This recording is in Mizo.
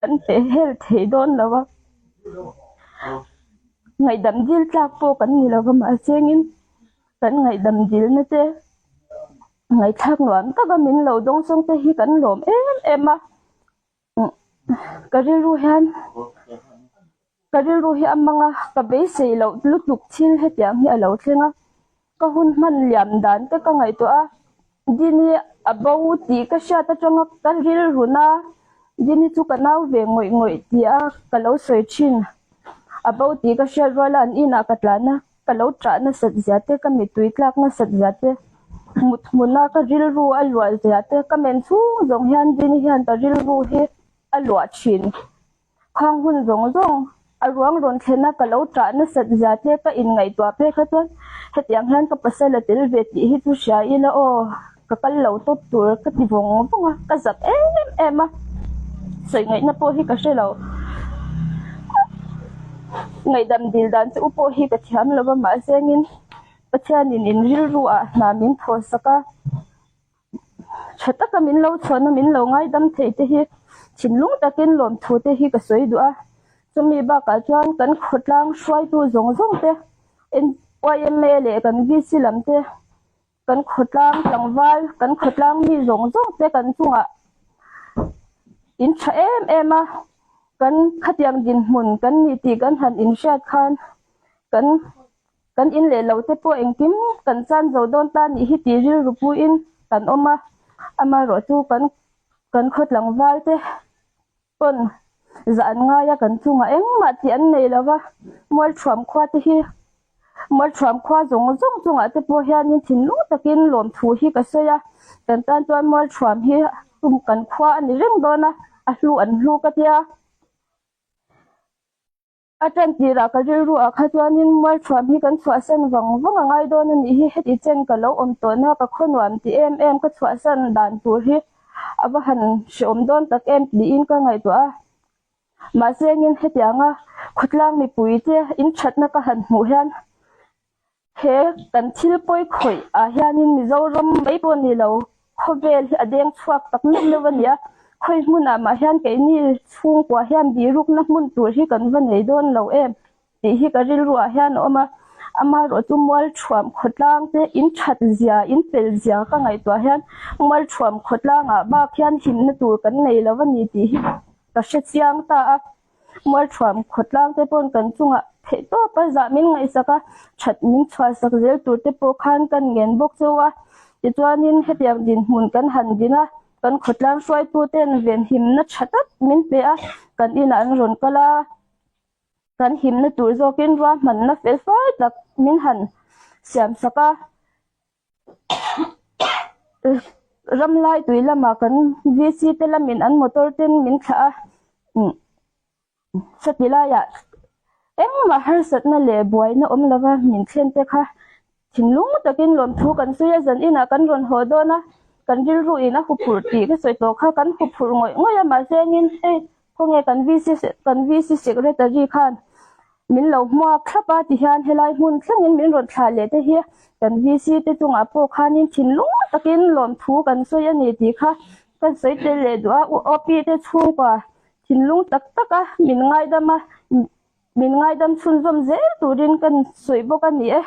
kan peh hel thei dawn lo a, ngaihdam dil tlak pawh kan ni lo va mahsengin kan ngaihdam dilna te ngaihthlak nuam taka min lo dawngsawng te hi kan lawm em em a. Ka rilru hian ka rilru hi a mang a, ka beisei loh lutuk thil hetiang hi a lo thleng a, ka hun hman liam dan te ka ngaihtuah a, Dini a bo tih ka hriat atanga ka rilru na, Dini chu ka nau ve ngawih ngawih tih a ka lo sawi thin, a bo tih ka hriat rual a an inah ka tlan a, ka lo ṭah nasat zia te, ka mittui tlak nasat zia te, mut hmuna ka rilru a luah zia te, ka men chhung zawng hian Dini hian ka rilru hi a luah thin. Khang hun zawng zawng a ruang rawn thlen a ka lo ṭah nasat zia te ka inngaihtuah phei kha chuan hetiang hian ka pasal a tel ve tih hi chu hria ila aw, ka kal lo tawp tur ka ti vawng vawng a, ka zak em em a, sawi ngaihna pawh hi ka hre lo. Ngaihdam dil dan chu u pawh hi ka thiam lo va mahse engin Pathianin in rilru ah hna min thawh sak a, tha taka min lo chhuahna min lo ngaidam thei te hi thinlung takin lawmthu te hi ka sawi duh a, chumi bakah chuan kan khawtlang hruaitu zawng zawng te YMA leh kan VC lam te Kan khawtlang tlangval, kan khawtlang mi zawng zawng te kan chungah in tha em em a, kan khatiang dinhmun kan ni tih kan han inhriat khan kan kan in leh lo te pawh engkim kan chan zo dawn ta nih hi tih rilru puiin kan awm a, amaherawhchu kan kan khaw tlangval te pawn zah an ngai a kan chungah engmah tih an nei lo va, Mualthuam khua te hi Mualthuam khua zawng zawng chungah te pawh hianin thinlung takin lawmthu hi ka sawi a, kan tan chuan Mualthuam hi kan khua a ni reng dawn a, a hlu an hlu ka tia. A tan tirah ka rilru ah kha chuanin Mualthuam hi kan chhuahsan vang vang a ngai dawn a nih hi, heti chen ka lo awm tawhna ka khaw nuam ti em em ka chhuahsan dan tur hi a va han hreawm dawn tak em tiin ka ngaihtuah a. Mahse engin hetianga khawtlang mipui te inthatna ka han hmuh hian He kan thil pawi khawih ah hianin Mizoram mai pawh ni lo, khawvel hi a deng chhuak tak meuh meuh a ni a, khawi hmunah mah hian keini chhungkua hian bihrukna hmun tur hi kan va nei dawn lo em tih hi ka rilru ah hian a awm a, amaherawh chu Mualthuam khawtlang te in that zia, in pel zia ka ngaihtuah hian Mualthuam khawtlang ah bak hian himna tur kan nei lo a ni tih hi ka hre chiang ta a. Mualthuam khawtlang te pawn kan chungah theih tawp a zah min ngaihsak a, that min chhuahsak zel tur te pawh khan kan ngen bawk cheu a. Tichuanin hetiang dinhmun kan han din a, kan khawtlang hruaitu ten venhimna tha tak min pe a, kan inah an rawn kal a, kan himna tur zawkin ruahmanna fel fai tak min han siamsak a. Ramlai tui lamah kan VC te lamin an motor ten min thlah a, sati laiah engmah harsatna leh buaina awm lova min thlen te kha thinlung takin lawmthu kan sawi a, zan inah kan rawn haw dawn a, kan rilru in a huphurh tih ka sawi tawh kha kan huphurh ngawih ngawih a mahse engin hei khawnge kan VC kan VC secretary khan Min lo hmuak thlap a tihian helai hmun thlengin min rawn thlah leh te hi kan VC te chungah pawh khanin thinlung takin lawmthu kan sawi a ni tih kha kan sawi tel leh duh a, OP te chhungkua thinlung tak tak a min ngaidam a, min ngaidam chhunzawm zel turin kan sawi bawk a ni e.